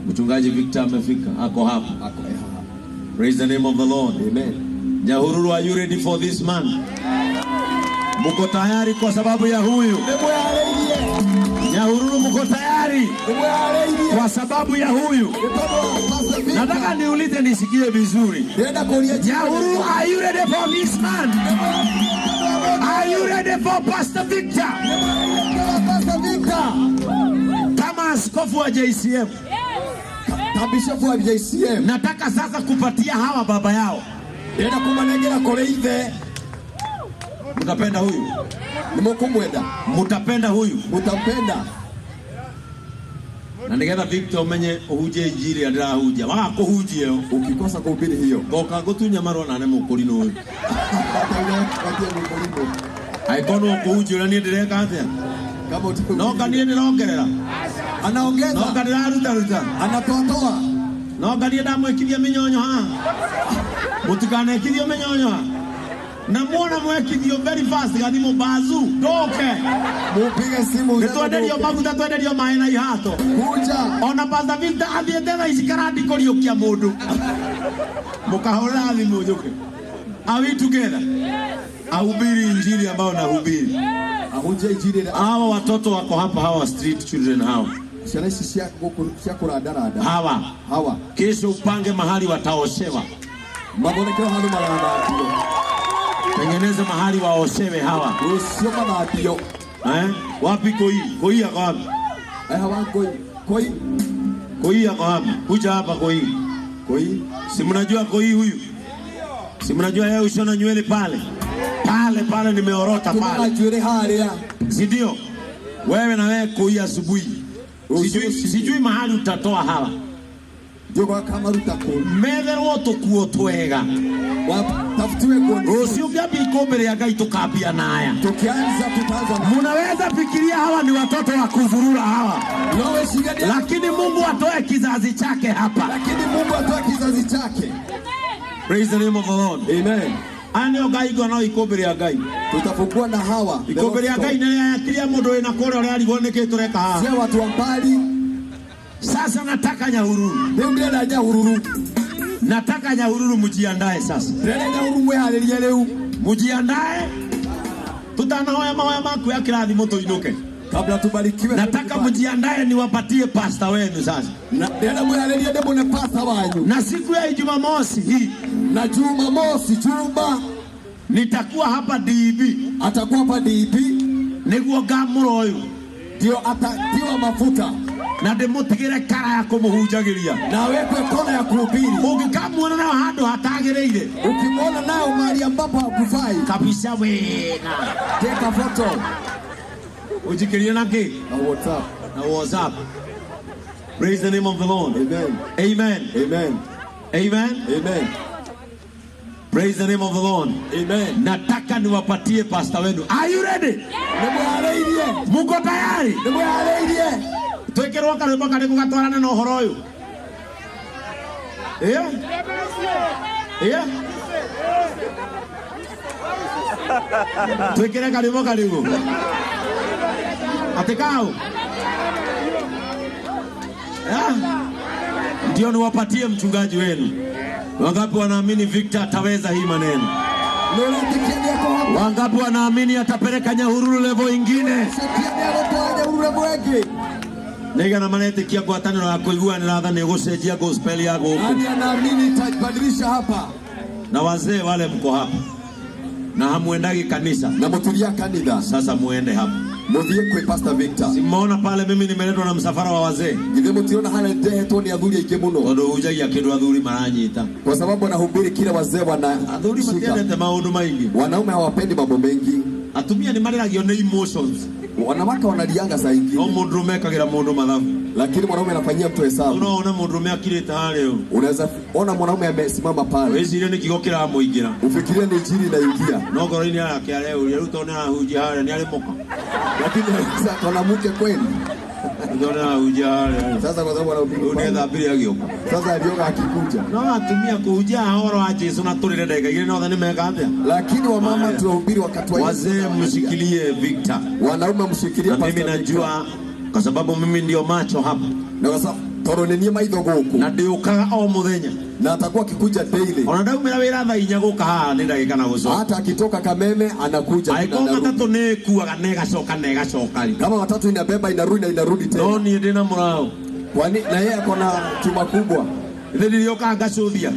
Mchungaji Victor amefika, ako hapa. Ako haha. Praise the name of the Lord. Amen. Nyahururu, are you ready for this man? Muko tayari kwa sababu ya huyu? Nĩmwĩharĩirie. Nyahururu, muko tayari Nĩmwĩharĩirie. kwa sababu ya huyu? Nĩ tondũ wa Pastor Victor. Nataka niulize nisikie vizuri. Ndĩrenda kũũria Nyahururu, are you ready for this man? Are you ready for Pastor Victor? Pastor Victor. Kama askofu wa JCM, Ta bishop wa JCM. Nataka sasa kupatia hawa baba yao. Ndĩrenda kũmanengera kũrĩ ithe. Mtapenda huyu? Nĩmũkũmwenda. Mtapenda huyu? Mũtampenda. Na nigetha Victor umenye uhunjie injili ĩrĩa ndĩrahunjia, waga kũhunjia ĩyo, Ũkikosa kuhubiri hiyo, ngoka ngũtunya marũa na nĩ mũkũrinũ ũyũ. Watie mũkũrinũ. Angĩkorwo no ũkũhunjia ũrĩa niĩ ndĩreka atĩa? Kama utahubiri. Noka niĩ ndĩrongerera, Anaongeza. noka ndĩrarutaruta, Anatoatoa. noka niĩ ndamwĩkithia mĩnyonyo haha. Mũtikanekithio mĩnyonyo haha. Na muona mwekithio very fast gathimũ bazu ndoke. Mupige simu. Nĩ twenderio maguta, twenderio maĩ na ihato. Kuja. Ona Pastor Victor athiĩte thaa ici karandi kũriũkia mũndũ. Mũkahũrĩra thimũ njũke. Are we together? Ahubiri injili ambayo nahubiri. Ahunjie injili ĩrĩa. Hawa watoto wako hapa, hawa street children hawa. Ciana ici cia gũkũ cia kũrandaranda. Hawa. Hawa. Kesho upange mahali wataoshewa. Mathondekero handũ marathambio. Tengeneze mahali waoshewe hawa. Rũciũ mathambio. Eh? Wapi Koi? Koi yako wapi? Hawa Koi. Koi. Koi yako wapi? Kuja hapa Koi. Koi. Si mnajua Koi huyu? Si mnajua yeye ushona nywele pale? Pale pale nimeorota Tunaga pale. njuĩrĩ harĩa. Si ndio? Wewe na wewe Koi asubuhi. Sijui mahali utatoa hawa. Ndio kama ruta kũ. Metherwo tũkuo twega. Watafutiwe nguo. Rũciũ ngĩambia ikũmbĩ rĩa Ngai tũkambia na aya. Tukianza tutaanza na. Munaweza fikiria hawa ni watoto wa kuzurura hawa. No weciria Lakini Mungu atoe kizazi chake hapa. Lakini Mungu atoe kizazi chake. Praise the name of the Lord. Amen. Aya nĩo ngaigua no ikũmbĩ rĩa Ngai. Tutafungua na hawa. Ikũmbĩ rĩa Ngai nĩ rĩakiria mũndũ wĩna kũrĩa ũrarigwo nĩkĩ tũreka haha. Sia watu wa mbali. Sasa nataka Nyahururu. Rĩu ndĩrenda Nyahururu. Nataka Nyahururu mjiandae sasa. Ndĩrenda Nyahururu mwĩharĩrie rĩu. Mjiandae. Tutanahoya mahoya maku ya kĩrathimo tũinũke. Kabla tubarikiwe. Nataka mjiandae niwapatie pasta wenu sasa. Na ndĩrenda mwĩharĩrie ndĩmũne pasta wanyu. Na siku ya Jumamosi hii Na Jumamosi, Juma nitakuwa hapa DB. Atakuwa hapa DB. Nĩguo ngamũra ũyũ. Ndio atatiwa mafuta. Na ndĩmũtigĩre kara ya kũmũhunjagĩria. Na awekwe kona ya kuhubiri. Ũngĩkamuona nao handũ hatagĩrĩire. Ukimwona nao mahali ambapo hakufai. Kabisa wega. Take a photo. Ujikirie na kĩ? Na WhatsApp. Na WhatsApp. Praise the name of the Lord. Amen. Amen. Amen. Amen. Amen. Praise the name of the Lord. Amen. Nataka niwapatie pastor wenu. Are you ready? Nĩmwĩharĩirie. Muko tayari? Nĩmwĩharĩirie. Twĩkĩrwo karwĩmbo karĩkũ gatwarane na ũhoro ũyũ? Twĩkĩre karwĩmbo karĩkũ? Atĩ kau? Ndio niwapatie mchungaji wenu. Wangapi wanaamini Victor ataweza hii maneno? Wangapi wanaamini atapeleka Nyahururu level ingine? Nega na manetikia ngwatanĩro ya kũiguanĩra tha nĩ gũcenjia gospel ya gũkũ. Nani anaamini itabadilisha hapa? Na wazee wale mko hapa na hamuendagi kanisa. Na mutulia kanitha. Sasa muende hapa. Muthie kwi Pastor Victor. Simuona pale mimi nimeletwa na msafara wa wazee. Githĩ mũtirona harĩa ndehetwo nĩ athuri aingĩ mũno? Tondũ hunjagia kĩndũ athuri maranyita. Kwa sababu anahubiri kile wazee wana Athuri shika. matiendete maũndũ maingĩ. Wanaume hawapendi mambo mengi. Atumia nĩ marĩragio nĩ emotions. Wanawake wanalianga saa ingine. No mũndũrũme ekagĩra mũndũ mathabu. Lakini mwanaume anafanyia mtu hesabu. Unaona mũndũrũme akirĩte harĩa ũũ. Unaweza ona mwanaume amesimama pale. Wĩcirie nĩ kiugo kĩramũingĩra. Ufikirie ni injili inaingia. No ngoro-inĩ yake areuria, rĩu tondũ nĩarahunjia harĩa, nĩ arĩ mũka. Lakini sasa tuna mke kweli. Ndio nĩarahunjia harĩa. Sasa kwa sababu anahubiri Rĩu pale. nĩethambire agĩũka. Sasa alioga akikuja. No atumia kuhunjia ũhoro wa Jesu na tũrĩre ndagĩka igĩrĩ na othe nĩmeka atĩa? Lakini wamama tunahubiri wakati wa Yesu. Wazee mshikilie Victor. Wanaume mshikilie Na mimi Pastor Victor. najua kwa sababu mimi ndio macho hapa. Na kwa sababu Tondũ nĩ niĩ maitho gũkũ. Na ndĩũkaga o mũthenya. Na atakuwa akikuja daily. Ona ndaumĩra wĩra thaa 4 gũka haha nĩ ndagĩka na gũcoka. Hata akitoka Kameme anakuja. Angĩkorwo matatũ nĩ ĩkuaga na ĩgacoka na ĩgacoka rĩ. Kama matatu inabeba inarudi na inarudi tena. No niĩ ndĩna mũraũ. Kwani na yeye ako na chuma kubwa. Ithe ndirĩũkaga ngacũthia.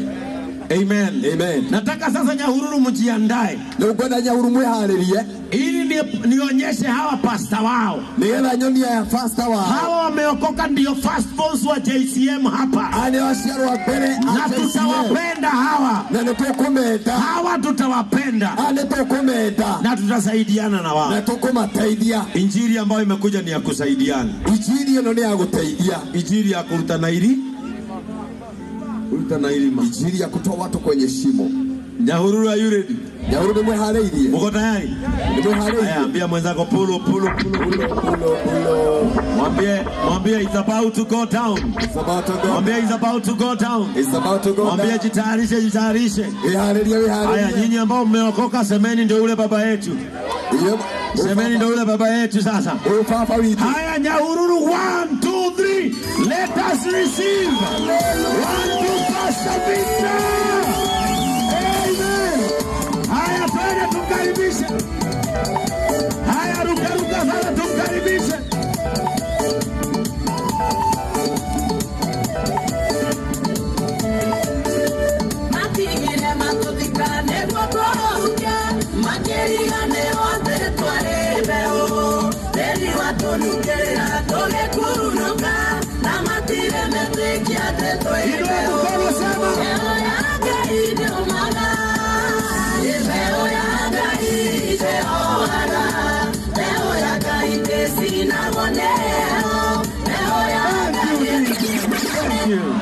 Amen. Amen. Nataka sasa Nyahururu mjiandae. Nĩngwenda Nyahururu mwĩharĩrie. Ili nionyeshe hawa pasta wao. Nĩgetha nyonie aya pasta wao. Hawa wameokoka ndio first sponsor wa JCM hapa. Aya nĩo aciarwo a mbere a Na JCM. tutawapenda hawa. Na nĩtũkũmenda. Hawa tutawapenda. Aya nĩtũkũmenda. Na tutasaidiana na wao. Na tũkũmateithia. Injili ambayo imekuja ni ya kusaidiana. Injili ĩno nĩ ya gũteithia. Injili ya kurutana ili. Kurutana ilima. Injili ya kutoa watu kwenye shimo. Nyahururu, are you ready? Nyahururu nĩmwĩharĩirie? Mko tayari? Nĩmwĩharĩirie? Haya, ambia mwenzako pulo pulo pulo pulo pulo pulo. Mwambie it's about to go down. It's about to go. Mwambie it's about to go down. It's about to go down. Mwambie jitayarishe, jitayarishe. Iharĩrie, iharĩrie. Haya, nyinyi ambao mmeokoka semeni ndio ule baba yetu. Semeni ndio ule baba yetu sasa. Huyu baba wetu. Haya, Nyahururu 1 2 3. Let us receive. 1 2 Pastor Victor. Amen. Haya, twende tumkaribishe. Haya, ruka ruka sana tumkaribishe. Matigire matuthikane guokoruke, makĩrigane othe twarĩ mbeũ. Tĩri watũnukĩra tũgĩkunũka, na matirĩ metĩkia atĩ twĩ mbeũ. Mbeũ ya Ngai ndĩũmaga, mbeũ ya Ngai ndĩhohaga, mbeũ ya Ngai ndĩcinagwo nĩyo, mbeũ ya Ngai. Thank you.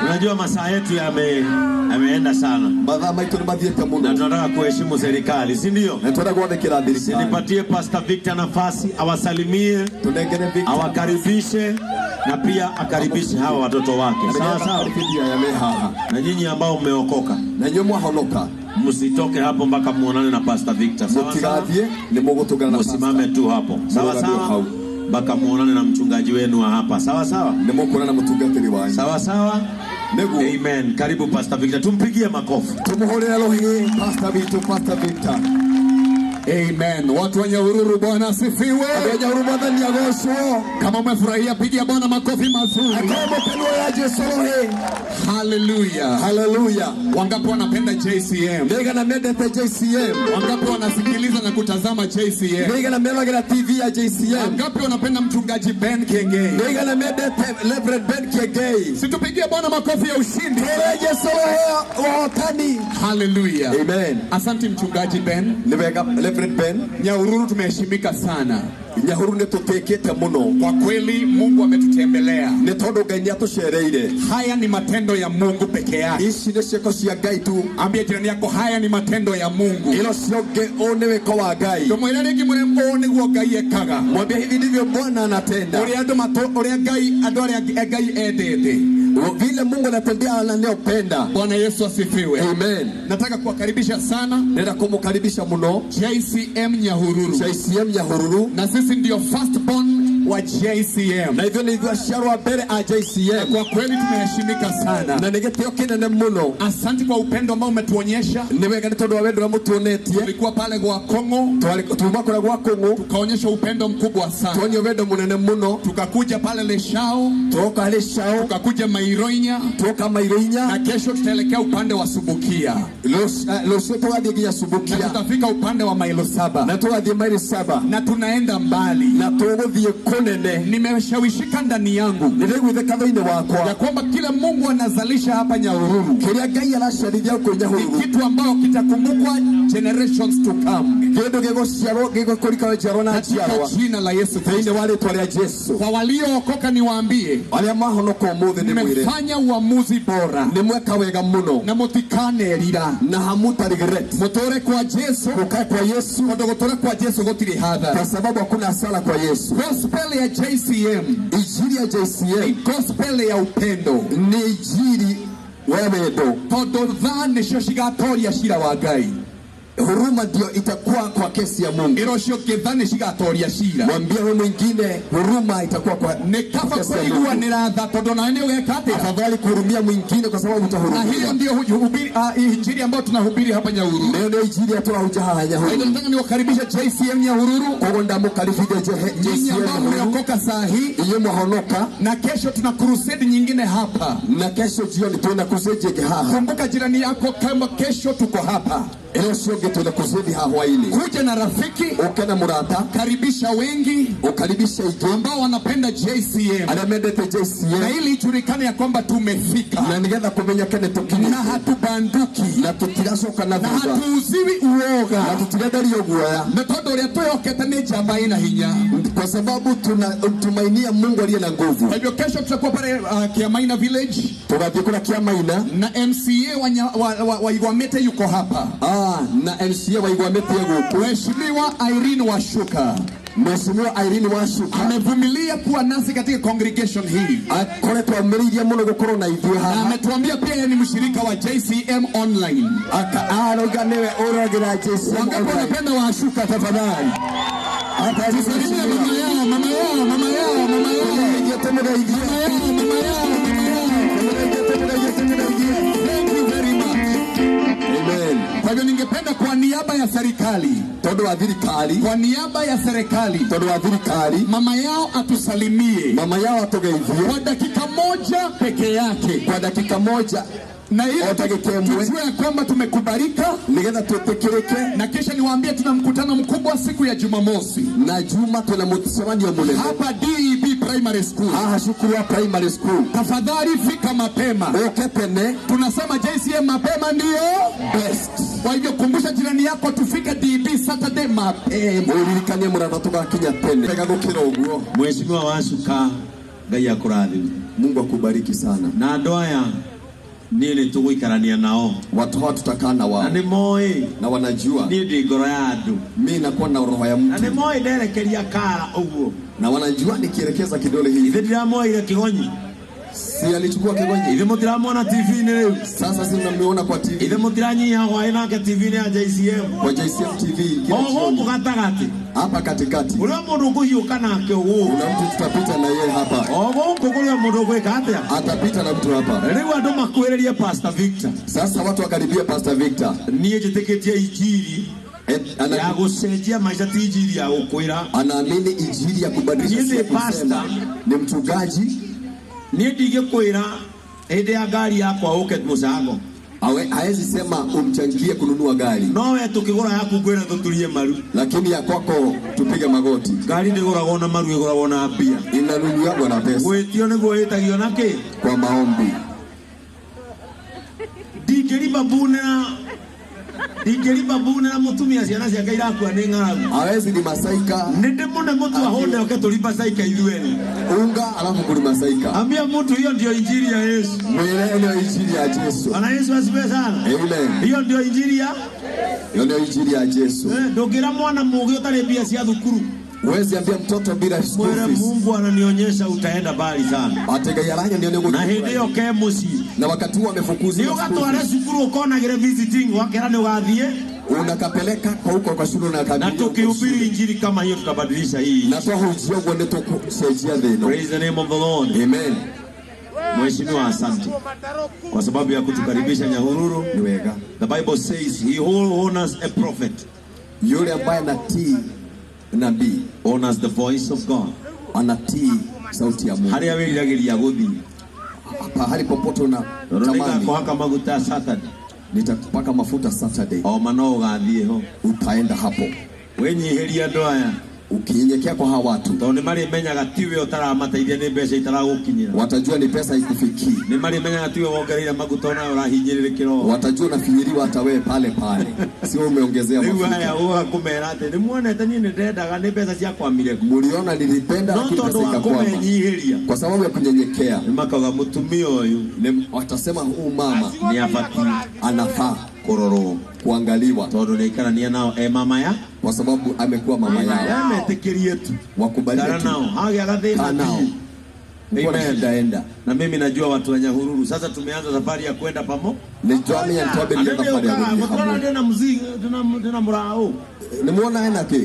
Unajua masaa yetu yameenda sana. Mathaa maitũ nĩ mathiĩte mũno. Na tunataka kuheshimu serikali, si ndio? Na tunataka gwathĩkĩra thirikari. Nipatie Pastor Victor nafasi awasalimie, Tunengere Victor. awakaribishe na pia akaribishe hawa watoto wake. Sawa sawa. Na nyinyi ambao mmeokoka, Na inyuĩ mwahonoka, msitoke hapo mpaka muonane na Pastor Victor. Sawa sawa. mũtigathiĩ nĩ mũgũtũngana na Pastor. Msimame tu hapo. Sawa Mũrũgame sawa. hau. Mpaka muonane na mchungaji wenu wa hapa. Sawa sawa. Nĩ mũkuonana na mũtungatĩri wanyu. Sawa sawa. Nĩguo. Amen. Karibu Pastor Victor. Tumpigie makofi. Tumuhũrĩre rũhĩ Pastor witũ, Pastor Victor. Amen. Watu wa Nyahururu, Bwana asifiwe. Andũ a Nyahururu, Mwathani agocwo. Kama umefurahia pigia Bwana makofi mazuri. Akorwo mũkenu ya Jesu rũhĩ. Hallelujah. Hallelujah. Wangapi wanapenda JCM? Nĩigana mendete JCM? Wangapi wanasikiliza na kutazama JCM? Nĩigana meragĩra TV ya JCM? Wangapi wanapenda mchungaji Ben Kiengei? Nĩigana mendete Reverend Ben Kiengei? Situpigie Bwana makofi ya ushindi. Tũhũrĩre Jesu rũhĩ ũhotani. Hallelujah. Amen. Asante mchungaji Ben. Nĩ wega Reverend Ben. Nyahururu tumeheshimika sana. Nyahururu nĩ tũtĩkĩte mũno. Kwa kweli Mungu ametutembelea. Nĩ tondũ Ngai nĩ atũcereire. Haya ni matendo ya Mungu peke yake. Ici nĩ ciĩko cia Ngai tu. Ambia jirani yako, haya ni matendo ya Mungu. Ilo cionge ũũ nĩ wĩko wa Ngai. Tumwĩre rĩngĩ mwĩre ũũ nĩguo Ngai ekaga. Mwambie hivi ndivyo Bwana anatenda. Ũrĩa andũ ũrĩa Ngai andũ arĩa Ngai endete. Vile Mungu anatendea anayopenda. Bwana Yesu asifiwe. Amen. Nataka kuwakaribisha sana. Nenda kumukaribisha muno. JCM Nyahururu. JCM Nyahururu. Na sisi ndio first born wa JCM. Na hivyo ndio aciarwo mbere a JCM. Kwa kweli tumeheshimika sana. Na nĩ gĩtĩo kĩnene mũno. Asante kwa upendo ambao umetuonyesha. Nĩ wega nĩ tondũ wa wendo ũrĩa mũtuonetie. Tulikuwa pale gwa Kongo. Tuma kũrĩa gwa Kongo. Tukaonyesha upendo mkubwa sana. Tuonye wendo mũnene mũno. Tukakuja pale Leshao. Tuoka Leshao. Tukakuja Mairoinya. Tuoka Mairoinya. Na kesho tutaelekea upande wa Subukia. Rũciũ tũgathiĩ nginya Subukia. Na tutafika upande wa mailo 7. Na tũgathiĩ mailo 7. Na tunaenda mbali. Na tũgũthiĩ kũnene. Nimeshawishika ndani yangu. Nĩndĩiguithĩka thĩinĩ wakwa. Ya kwamba kile Mungu anazalisha hapa Nyahururu. Kĩrĩa Ngai araciarithia kũu Nyahururu. Ni kitu ambayo kitakumbukwa generations to come. Kĩndũ gĩgũciarwo gĩgũkũrika njiarwa na njiarwa. Katika jina la Yesu Kristo. Thĩinĩ wa rĩtwa rĩa Jesu. Kwa waliookoka niwaambie. Arĩa mahonoka ũmũthĩ nĩ mwĩre. Nimefanya uamuzi bora. Nĩ mweka wega mũno. Na mũtikanerira. Na hamuta regret. Mũtũre kwa Jesu. Mũkae kwa Yesu. Tondũ gũtũra kwa Jesu gũtirĩ hathara. Kwa sababu hakuna hasara kwa Yesu. Gospel ya JCM. Injili ya JCM. Ni gospel ya upendo. Ni injili wa wendo. Tondũ tha nĩcio cigatoria cira wa Ngai. Huruma ndio itakuwa kwa kesi ya Mungu. Ĩra ũcio ũngĩ tha nĩ cigatoria cira. Mwambie huyu mwingine huruma itakuwa kwa Nĩ kaba kesi ya Mungu. kũiguanĩra tha tondũ nawe nĩ ũgeka atĩa? Afadhali kuhurumia mwingine kwa sababu Na utahurumia. hiyo ndio injili ambayo tunahubiri hapa Nyahururu. Leo ndio injili tũrahunjia haha Kwa hivyo Nyahururu. nataka niwakaribishe JCM Nyahururu, Koguo ndamũkaribithia nyinyi JCM ambao Nyahururu. mmeokoka saa hii, Inyuĩ mwahonoka na kesho tuna crusade nyingine hapa. na kesho jioni twĩna crusade ĩngĩ haha. Kumbuka jirani yako kama kesho tuko hapa. Ĩra ũcio ũngĩ twĩna crusade haha hwaĩ-inĩ. Kuja na rafiki, Ũke na mũrata, karibisha wengi ũkaribishe aingĩ ambao wanapenda JCM, arĩa mendete na JCM, ili ijulikane ya kwamba tumefika na nĩgetha kũmenyeke nĩ na tũkinyĩte hatubanduki na tũtiracoka na na thutha hatuuziwi uoga, na tũtirenderio guoya, nĩ tondũ ũrĩa twĩhokete nĩ njamba ĩna hinya. kwa sababu tunamtumainia Mungu aliye na nguvu. Kwa hivyo kesho tutakuwa pale Kiamaina Village Tũgathiĩ kũrĩa Kĩamaina na MCA wa Igwamete yuko hapa, na MCA wa Igwamete gũkũ, Mheshimiwa Irene Washuka Mheshimiwa Irene Washuka amevumilia kuwa nasi katika congregation hii akoretwo amĩrĩirie mũno gũkorwo na ithuĩ na haha, ametuambia pia yeye ni mshirika wa JCM Online. Arauga nĩwe ũragĩra JCM Wangapi online. wanapenda Washuka tafadhali? Hata Tusalimie mama yao, mama yao, mama yao, mama yao. tũmũgeithie, tũmũgeithie. Mama yao, mama yao, mama yao. Tũmũgeithie, tũmũgeithie, tũmũgeithie. Thank you very much. Amen. Kwa hivyo ningependa kwa niaba ya serikali, Tondũ wa thirikari, kwa niaba ya serikali, tondũ wa thirikari, mama yao atusalimie mama yao atũgeithie kwa dakika moja peke yake, kwa dakika moja na ili o ndagĩka ĩmwe tujue ya kwamba tumekubalika, nĩgetha twĩtĩkĩrĩke na kisha niwaambie tuna mkutano mkubwa siku ya Jumamosi na juma twĩna mũcemanio mũnene hapa DEB Primary School. haha cukuru wa primary school. Tafadhali fika mapema. Ũke tene Tunasema JCM mapema ndio best. Kwa hivyo kumbusha jirani yako tufike DEB Saturday mapema. Ũririkanie mũrata tũgakinya tene wega gũkĩra ũguo. Mheshimiwa Washuka, Ngai akũrathime. Mungu akubariki sana. Na andũ aya niĩ nĩ tũgũikarania nao Watu hawa tutakaa na na wao nĩ moĩ na wanajua niĩ ndĩ ngoro ya andũ mi nakuwa na roho ya na mtu nĩ moĩ nderekeria kara ũguo na wanajua nikielekeza kidole hivi. ithe ndiramoire kĩgonyi Si alichukua kigonyi? ithe mũtiramwona TV-inĩ rĩu Sasa si mnamuona kwa TV, ithe mũtiranyiha hwaĩ nake TV-inĩ ya JCM kwa JCM TV kila o gũkũ jioni gatagatĩ hapa katikati. ũrĩa mũndũ ũkũhiũka nake ũgũkũ Kuna mtu tutapita na yeye hapa, o gũkũ kũrĩa mũndũ ũgwĩka atĩa atapita na mtu hapa. rĩu andũ makuhĩrĩrie Pastor Victor Sasa watu wakaribia Pastor Victor. niĩ njĩtĩkĩtie injiri ya gũcenjia maica ti injiri ya gũkwĩra Anaamini injili ya kubadilisha, Yeye si ni kusema. pastor. Ni mchungaji, niĩ ndingĩkwĩra hĩndĩ ya ngari yakwa ũke mũcango haezi sema umchangie kununua gari, no we tũkĩgũra yaku ngwĩra tũturie maru lakini ya kwako tupige magoti. ngari ndĩgũragwo na maru ĩgũragwo na mbia Inanunuagwa na pesa gwĩtio nĩguo ĩtagio na kĩ kwa maombi. Ndingĩribabunĩra mũtumia ciana ciake irakua nĩ ng'aragu Hawezi ni masaika nĩ ndĩmũne mũtu ahũne oke tũribacaika ithuerĩ unga alafu kulimasaika. ambia mtu hiyo ndio injili ya Yesu. Mwele ndio injili ya Yesu. Bwana Yesu asifiwe sana. Amen. Hiyo ndio injili ya Hiyo ndio injili ya Yesu. Ndũngĩra mwana mũũgĩ ũtarĩ mbia cia thukuru Huwezi ambia mtoto bila school mwĩre fees. Mungu ananionyesha utaenda mbali sana Ategayaranya ndio ndio na hĩndĩ ĩyo ke mũciĩ na wakati huo amefukuzwa nĩ ũgatware cukuru ũkonagĩre visiting wakera nĩ ũgathiĩ unakapeleka kwa huko kwa shule na na kabili tukihubiri injili kama hiyo tutabadilisha hii. na twahunjia ũguo nĩ tũkũcenjia thĩ ĩno. Praise the name of the Lord. Amen. Mheshimiwa, asante kwa sababu ya kutukaribisha Nyahururu. Ni wega. The Bible says he who honors a prophet Yule ambaye anatii nabii honors the voice of God. anatii sauti ya Mungu. Harĩa wĩriragĩria gũthiĩ Pahali popote tondũ unatamani, nĩngakũhaka maguta Saturday nitakupaka mafuta Saturday, o ma no ũgathiĩ ho utaenda hapo wĩnyihĩrie andũ aya ukinyenyekea kwa hawa watu tondũ nĩ marĩmenyaga tiwe ũtaramateithia nĩ mbeca itaragũkinyĩra watajua ni pesa ikufikii, nĩ marĩmenyaga tiwe wongereire maguta onawe ũrahinyĩrĩrĩkĩra o watajua unafinyiliwa hata wewe pale pale, sio umeongezea rĩu mafuta. aya ũga kũmera atĩ nĩ muonete niĩ nĩ ndendaga nĩ mbeca ciakwamire kũ Muliona nilipenda, no lakini tondũ pesa wa ikakwama kũmenyihĩria kwa sababu ya kunyenyekea. nĩ makauga mũtumia ũyũ Watasema huu mama nĩ abatiĩ anafaa kũrorwo kuangaliwa tondũ nĩ aikarania nao e mama ya kwa sababu amekuwa mama yao. metĩkĩrie tu Wakubalie Ikara tu, nao hagĩa gathĩna kaa nao. thiĩ. Amen. Enda. Na mimi najua watu wa Nyahururu. Sasa tumeanza safari ya kwenda pamo. Nĩtwamenya nĩtwambĩrĩria thabarĩ ya gũthiĩ hamwe. Ndina mzigo, ndina murao. Nĩmuona ena kĩ?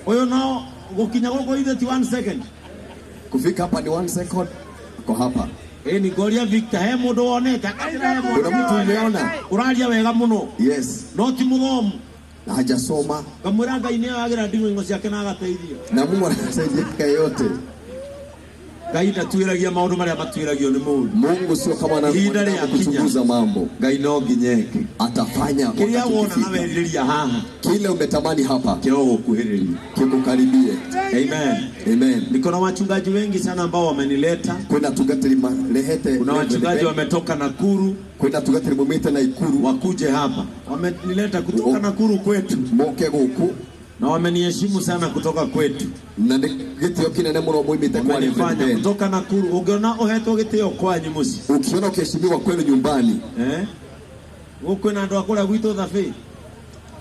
Uyu no gukinya guku ithe ti 1 second. Kufika hapa ni 1 second. Ko hapa. Ni Goria Victor he mundu wonete. Kuna mtu umeona? Uraria wega muno. Yes. No ti muthomu. Na hajasoma. Ngamwira Ngai nĩ agira nding'o ciake na agateithia. Na Mungu anasaidia yote. Ngai ndatwiragia maundu maria matwiragio ni mundu. Mungu sio kama anakuchunguza kuchunguza mambo. Ngai no nginyeke atafanya kiria wona na weririria haha. Kile umetamani hapa kiro gukuhiriria kikukaribie. Amen. Amen. Niko na wachungaji wengi sana ambao wamenileta. Kuna tungatiri lehete. Kuna wachungaji wametoka Nakuru. Kuna tungatiri mumite na Ikuru wakuje hapa. Wamenileta kutoka Nakuru kwetu. Moke guku. Na wameniheshimu sana kutoka kwetu. Na gitio kinene muno muimite kwa wamenifanya kutoka Nakuru. Ungeona uhetwo gitio kwanyu muci. Ukiona ukiheshimiwa kwenu nyumbani. Guku na andu akura gwitu thabi.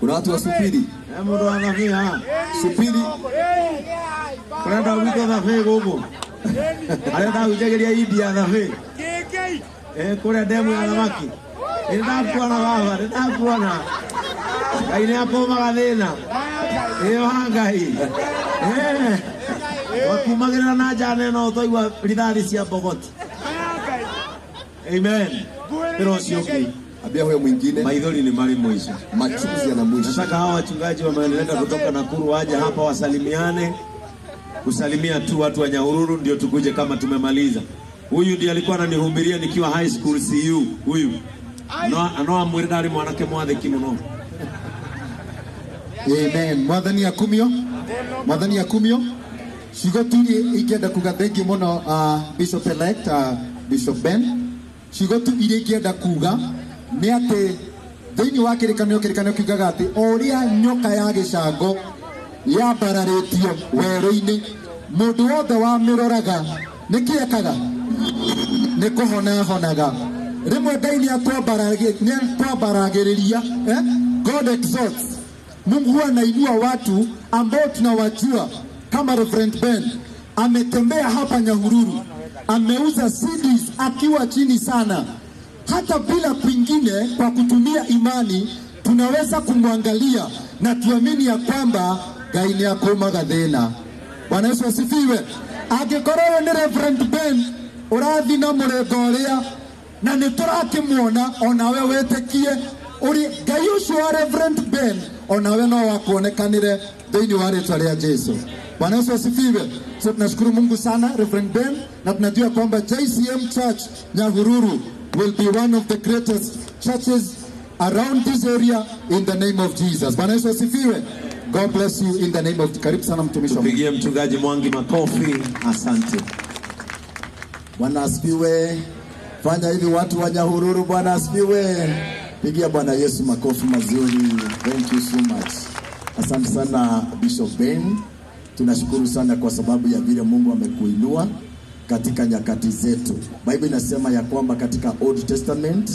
Kuna watu wa Supiri. Mundu wa thabi ha. Supiri. Kuna andu gwitu thabi guku. Aria ndahujagiria India thabi. Kuria ndemu ya thamaki. Ndakuona baba, ndakuona. Ngai nĩ akũmaga thĩna. Ĩyo Ngai. Wakumagĩrĩra na njane no twaigua rithathi cia mbogoti. Amen. Pero ũcio ũngĩ. Ambia huyo mwingine. Maithori ni mari mwisho. Machozi yana mwisho. Nataka hawa wachungaji wamenileta kutoka Nakuru waje hapa wasalimiane. Kusalimia tu watu wa Nyahururu ndio tukuje kama tumemaliza. Huyu ndiye alikuwa ananihubiria nikiwa high school CU. Huyu. No amwire ndari mwanake mwathiki muno. Amen. Mwathani akumio. Mwathani akumio. Ciugo tu ingĩenda kuga thengi mũno Bishop elect Bishop Ben. Ciugo tu iria ingĩenda kuga nĩ atĩ thĩinĩ wa kĩrĩkanĩro kiugaga atĩ o ũrĩa nyoka ya gĩcango yambararĩtio werũ-inĩ mũndũ wothe wamĩroraga nĩkĩ ekaga? Nĩ kũhona ahonaga. Rĩmwe Ngai nĩatwambaragĩrĩria, God exalts. Mungu huwa anainua watu ambao tunawajua kama Reverend Ben ametembea hapa Nyahururu, ameuza CDs akiwa chini sana. Hata bila kwingine, kwa kutumia imani tunaweza kumwangalia na tuamini ya kwamba Ngai nĩ akũmaga thĩna. Bwana Yesu asifiwe. Angĩkorwo nĩ Reverend Ben ũrathi na mũrengo ũrĩa na nĩ tũrakĩmuona, onawe wĩtĩkie uri Ngai ũcio wa Reverend Ben onawe no wakuonekanire thĩinĩ wa rĩtwa rĩa Jesu. Bwana Yesu asifiwe. So tunashukuru Mungu sana Reverend Ben, na tunajua kwamba JCM Church Nyahururu will be one of the greatest churches around this area in the name of Jesus. Bwana Yesu asifiwe. God bless you in the name of. Karibu sana mtumishi wa Mungu. Tupigie mchungaji Mwangi makofi. Asante. Bwana asifiwe. Fanya hivi watu wa Nyahururu, Bwana asifiwe. Pigia Bwana Yesu makofi mazuri. Thank you so much. Asante sana Bishop Ben. Tunashukuru sana kwa sababu ya vile Mungu amekuinua katika nyakati zetu. Bible inasema ya kwamba katika Old Testament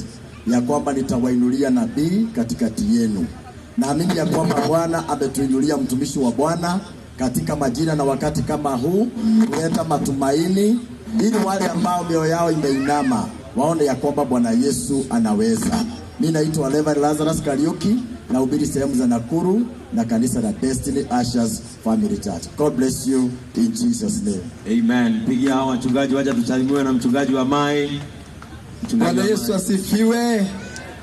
ya kwamba nitawainulia nabii katikati yenu. Naamini ya kwamba Bwana ametuinulia mtumishi wa Bwana katika majira na wakati kama huu kuleta matumaini ili wale ambao mioyo yao imeinama waone ya kwamba Bwana Yesu anaweza. Mimi naitwa Reverend Lazarus Kariuki, nahubiri sehemu za Nakuru na kanisa la Destiny Ushers Family Church. God bless you in Jesus name. Amen. Pigia hawa wachungaji waje tusalimiwe na mchungaji wa Mai. Bwana Yesu asifiwe.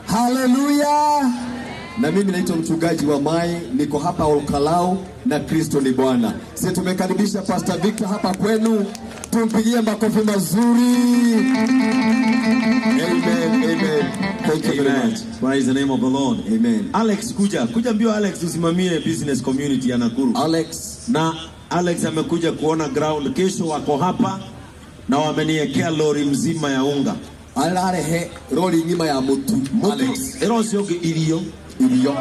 Hallelujah. Na mimi naitwa mchungaji wa Mai, niko hapa Olkalau na Kristo ni Bwana. Sisi tumekaribisha Pastor Victor hapa kwenu. Tumpigie makofi mazuri. Amen, amen. Thank you very much. Praise the name of the Lord. Amen. Alex kuja. Kuja mbio Alex, usimamie business community ya Nakuru. Alex. Na Alex amekuja kuona ground. Kesho wako hapa na wameniwekea lori mzima ya unga. Alarehe lori ngima ya mutu. Alex. Ero sio irio. Irio.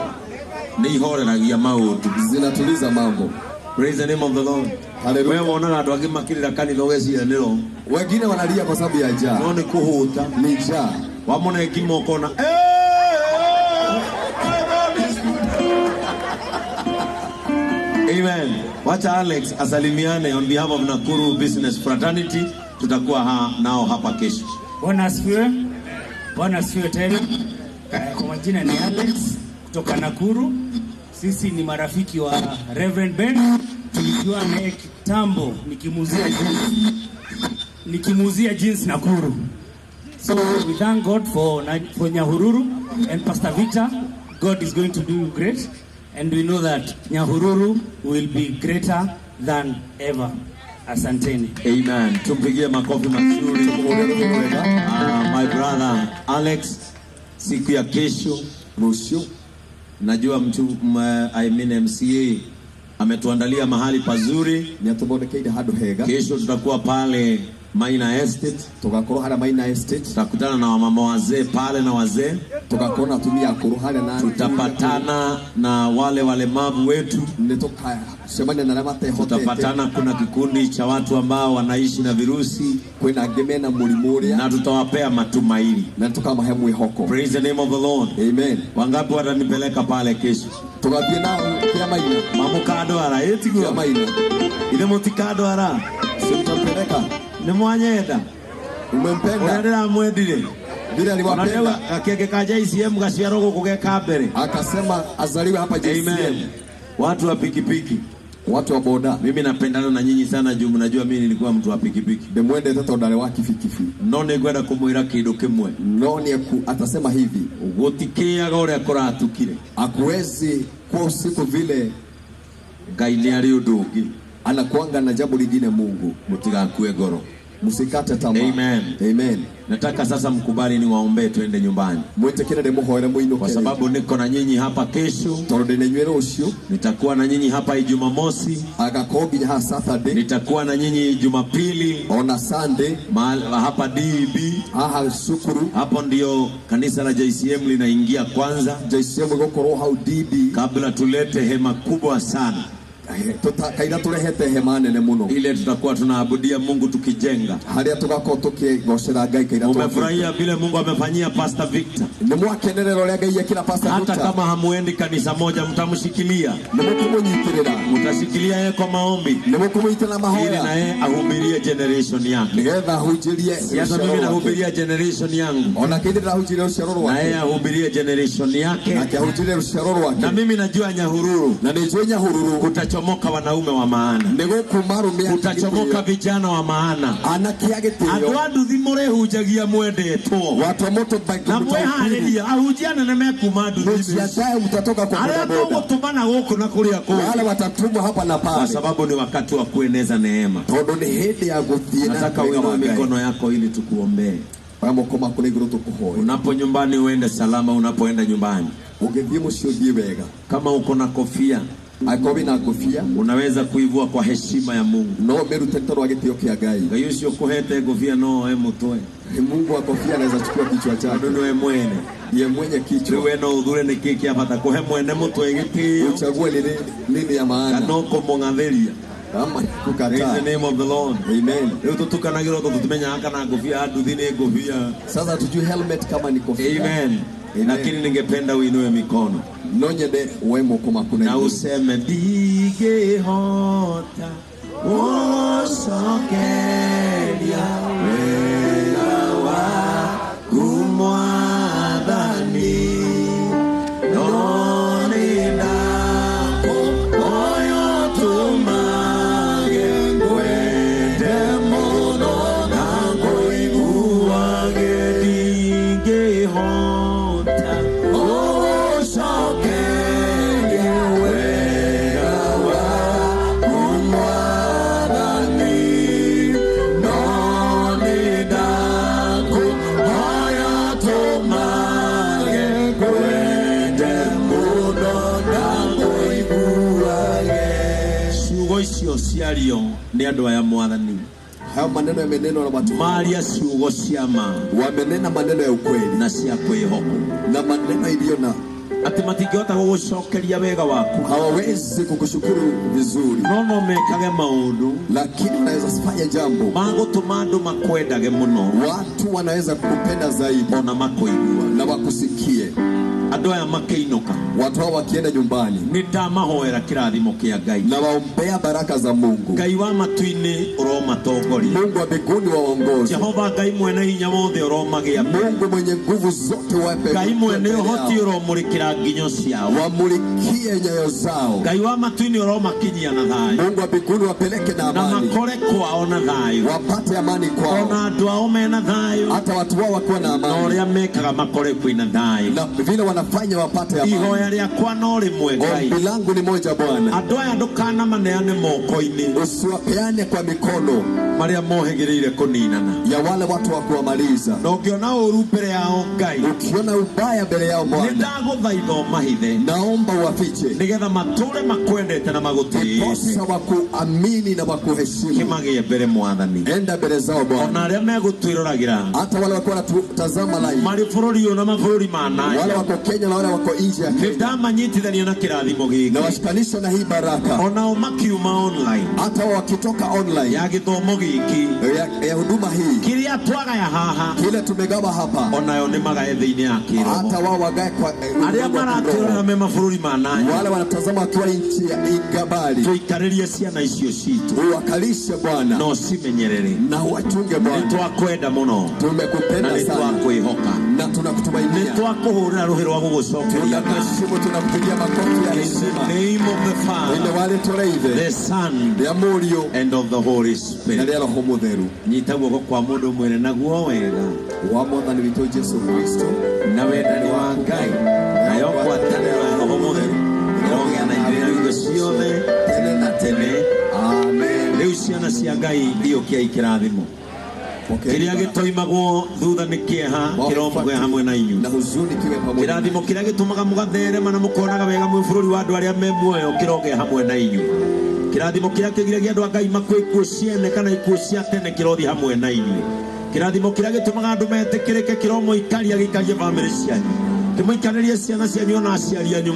Ni ihoreragia maundu. Zinatuliza mambo. Praise the name of the Lord. Hallelujah. Wewe unaona watu wakimakirira kanitha ugeciria. Wengine wanalia kwa sababu ya njaa. No ni kuhuta. Ni njaa. Wamona hekima ukona. Amen. Wacha Alex asalimiane on behalf of Nakuru Business Fraternity. Tutakuwa nao hapa kesho. Bwana asifiwe. Bwana asifiwe tena. Kwa majina ni Alex kutoka Nakuru. Sisi ni marafiki wa Reverend Ben. Tulijua naye kitambo nikimuuzia jeans Nakuru. So we thank God for Nyahururu and Pastor Victor. God is going to do great, and we know that Nyahururu will be greater than ever. Asanteni. Amen. Tumpigie makofi mazuri. My brother Alex, siku ya kesho Musio, najua mtu I mean MCA ametuandalia mahali pazuri. Niatubondekeire handu hega. Kesho tutakuwa pale Maina Estate. Tugakorwo haria Maina Estate. Tutakutana na wamama wazee pale na wazee. Tugakorwo na atumia akuru haria na tutapatana na wale walemavu wetu. Nĩtũkacemania na arĩa matehotete. Tutapatana, kuna kikundi cha watu ambao wanaishi na virusi. Kwĩna angĩ mena mũrimũ ũrĩa. Na tutawapea matumaini. Na tukamahe mwĩhoko. Praise the name of the Lord. Amen. Wangapi watanipeleka pale kesho? Tugathiĩ nao kĩa Maina. Mamukandwara ĩtiguo. Kĩa Maina. Ithe mũtikandwara. Simtampeleka. Ni mwanyenda. Umempenda. Ũrĩa ndĩramwendire. Vile aliwapenda. Gakenge ka JCM gaciarwo gũkũ geka mbere. Akasema azaliwe hapa JCM. Amen. Watu wa pikipiki, watu wa boda. Mimi napendana na nyinyi sana juu mnajua mimi nilikuwa mtu wa pikipiki. Ndimwendete tondu arĩ wa kibikibi. No nĩngwenda kũmwĩra kĩndũ kĩmwe. No nĩ atasema hivi. Gũtikĩaga ũrĩa kũratukire. Hakuwezi kuwa usiku vile. Ngai nĩ arĩ ũndũ ũngĩ. Anakuanga na jambo lingine Mungu. Mũtigakue ngoro. Msikate tamaa. Amen. Amen. Nataka sasa mkubali niwaombee twende nyumbani. Mwitikire ndimuhoere muinuke. Kwa sababu niko na nyinyi hapa kesho. Tondu ndĩ na inyuĩ rũciũ. Nitakuwa na nyinyi hapa Ijumamosi. Agakorwo nginya haha Saturday. Nitakuwa na nyinyi Jumapili. Ona Sunday. Hapa DEB. Haha Sukuru. Hapo ndio kanisa la JCM linaingia kwanza. JCM igukorwo hau DB. Kabla tulete hema kubwa sana. Kaira turehete hema nene muno. Ile tutakuwa tunaabudia Mungu tukijenga. Haria tugakorwo tukigocera Ngai kaira. Umefurahia vile Mungu amefanyia Pastor Victor? Nimwakenerera uria Ngai ekira Pastor Victor. Hata kama hamuendi kanisa moja mtamshikilia. Nimukumunyitirira. Mtashikilia yeye kwa maombi. Nimukumunyitira mahoya. Ili na yeye ahubirie generation yake. Nigetha ahunjirie. Sasa mimi nahubiria generation yangu. Ona kindi ndahunjirie ruciaro rwake. Na yeye ahubirie generation yake. Na ahunjirie ruciaro rwake. Na mimi najua Nyahururu. Na nijue Nyahururu. Kutachomoka wanaume wa maana. Kutachomoka vijana wa maana. Andũ a nduthi mũrĩhunjagia mwendetwo. Watu wa motorbike na mwĩharĩria ahunjia anene mekuma nduthi. Mjiandae mtatoka kwa bodaboda. Arĩa tũgũtũmana gũkũ na kũrĩa kũngĩ. Wale watatumwa hapa na pale. Kwa sababu ni wakati wa kueneza neema. Tondu nĩ hĩndĩ ya gũthiĩ na. Nataka uinue mikono yako ili tukuombee. Unapo nyumbani uende salama, unapoenda nyumbani. Ũngĩthiĩ mũciĩ ũthiĩ wega. Kama uko na kofia, akorwo na ngobia, unaweza kuivua kwa heshima ya Mungu. No merute tondu wa gĩtĩo kĩa Ngai. Ngai ucio kuhete ngobia no oe mũtwe. Mungu wa kofia anaweza chukua kichwa chake. Tondu niwe mwene. Ndiye mwenye kichwa. Wewe no uthure nĩ kĩ kĩa bata kuhe mwene mũtwe gĩtĩo. Uchague nini ya maana. Kana ũkũmũng'athĩria. Kama kukataa. Praise the name of the Lord. Amen. Rĩu tũtukanagĩrwo tondũ tũmenyaga kana ngobia nduthi nĩ ngobia. Sasa tujue helmet kama ni kofia. Amen. Lakini ningependa uinue mikono. No nyende uwe moko maku na useme ndigĩhota gũcokeria wega waku Mwathani, no nĩndakũhoya ũtũmage ngwende mũno na ngũiguage. Ndingĩhota gũcokeria wega waku Mwathani, no nĩndakũhoya ũtũmage ngwende mũno na ngũiguage. Ciugo icio ciario nĩ andũ aya Mwathani. Hayo maneno yamenenwa na watu. Maria ciugo cia ma. Wamenena maneno ya ukweli na cia kwĩhokwo. Na maneno iliyo na ati matingĩhota gũgũcokeria wega waku. Hawawezi kukushukuru vizuri. No mekage maũndũ. Lakini unaweza fanya jambo. Magũtũma andũ makwendage mũno. Watu wanaweza kukupenda zaidi. Ona makũigua. Na wakusikie. Andũ aya makĩinũka, Watu hao wakienda nyumbani, nĩndamahoera kĩrathimo kĩa Ngai. na waombea baraka za Mungu. Ngai wa matu-inĩ ũromatongoria. Mungu wa mbinguni waongoze. Jehova Ngai mwene hinya wothe ũromagĩa mbere. Mungu mwenye nguvu zote wape, Ngai mwene ũhoti ũromũrĩkĩra nginyo ciao. wamulikie nyayo zao. Ngai wa matu-inĩ ũromakinyia na thayũ, Mungu wa mbinguni wapeleke na na amani, makore kwao na thayũ, wapate amani kwao, ona andũ ao mena thayũ, hata watu wao wakiwa na na amani, ũrĩa mekaga makore kwĩna thayũ. na vile wanafanya wapate amani. Ihoya rĩakwa no rĩmwe Ngai, Ombi langu ni moja Bwana, andũ aya ndũkanamaneane moko-inĩ usiwapeane kwa mikono marĩa mohĩgĩrĩire kũninana, ya wale watu wa kuwamaliza. na ũngĩona ũru mbere yao Ngai, Ukiona ubaya mbele yao nĩ Bwana, ndagũthaitha ũmahithe, naomba uwafiche, nĩgetha matũre makwendete na magũtĩĩte. ndiposa wakuamini na wakuheshimu. Kĩmagĩe mbere Mwathani, Enda mbele zao Bwana, ona arĩa megũtwĩroragĩra hata wale wakuwa wanatutazama live, marĩ bũrũri ũyũ na mabũrũri ma wale nanja, wako Kenya na wale wako nje ya nĩ Kenya, ndamanyitithania na kĩrathimo na gĩkĩ, washikanisha na hii baraka, onao makiuma online hata wakitoka online ya gĩthomo gĩkĩ ya huduma hii, kĩrĩa twagaya haha, kile tumegawa hapa, onayo nĩ magae thĩinĩ ya kĩroho. hata wao wagae kwa Arĩa ulimwengu wa maratwĩrorera kiroho. me mabũrũri ma nanja, Wale wanatazama wakiwa nchi ya ingabali, tũikarĩrie ciana icio citũ uwakalishe Bwana na ũcimenyerere. na uwachunge Nĩ Bwana. twakwenda mũno na Tumekupenda nĩ sana twakwĩhoka, na nĩ tunakutumainia, twakũhũrĩra rũhĩ rwa gũgũcokeria ngatho. tunakuheshimu, tunakupigia makofi ya In the heshima. name of the Ine Father, wale toreithe the Son, rĩa Mũriũ and of the Holy na Spirit. rĩa Roho Mũtheru Nyita guoko kwa mũndũ mwĩre naguo wega wa Mwathani witũ Jesu Kristo na wendani wa Ngai nayo ngwatanĩro ya Roho Mũtheru ĩrogĩa na ithuĩ na hingo ciothe tene na tene. Amen. Rĩu ciana cia Ngai iyũkiai kĩrathimo Pokeeni kĩrĩa baraka. gĩtoimagwo thutha nĩ kĩeha kĩromũgĩa hamwe na inyuĩ. na huzuni kiwe pamoja Kĩrathimo kĩrĩa gĩtũmaga mũgatherema na mũkonaga wega mwĩ bũrũri wa andũ arĩa me muoyo kĩrogĩa hamwe na inyuĩ. Kĩrathimo kĩrĩa kĩgiragia andũ a Ngai makue ikuũ ciene kana ikuũ cia tene kĩrothiĩ hamwe na inyuĩ. Kĩrathimo kĩrĩa gĩtũmaga andũ metĩkĩrĩke kĩromũikaria gĩikarie bamĩrĩ cianyu, kĩmũikarĩrie ciana cianyu ona aciari anyu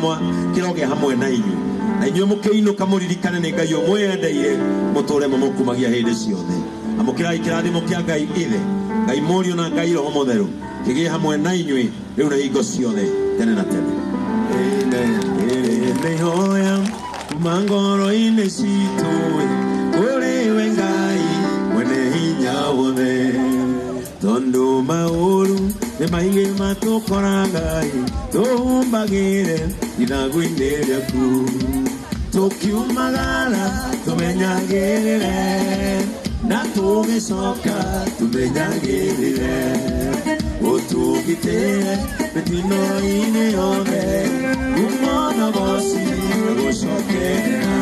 kĩrogĩa hamwe na inyuĩ. Na inyuĩ mũkĩinũka mũririkane nĩ Ngai ũmwĩendeire, mũtũre mũmũkumagia hĩndĩ ciothe. Amũkĩrai kĩrathimo kĩa Ngai Ithe, Ngai Mũriũ na Ngai Roho Mũtheru kĩgĩe hamwe na inyuĩ rĩu na hingo ciothe tene na tene. Amen. Nĩhoya kuma ngoro-inĩ citũ kũrĩ we Ngai mwene hinya wothe, tondũ maũru nĩ maingĩ matũkoraga tũhumbagĩre ithagu-inĩ rĩaku, tũkiumagara tũmenyagĩrĩre na tũgĩcoka tũmenyagĩrĩre, ũtũgitĩre mĩtino-inĩ yothe kuma na goci gũcokerera,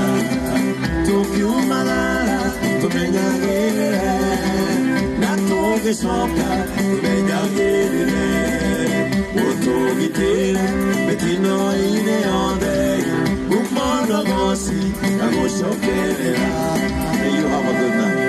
tũkiumagara tũmenyagĩrĩre na tũgĩcoka tũmenyagĩrĩre, ũtũgitĩre mĩtino-inĩ yothe kuma na goci gũcokerera. May you have a good night.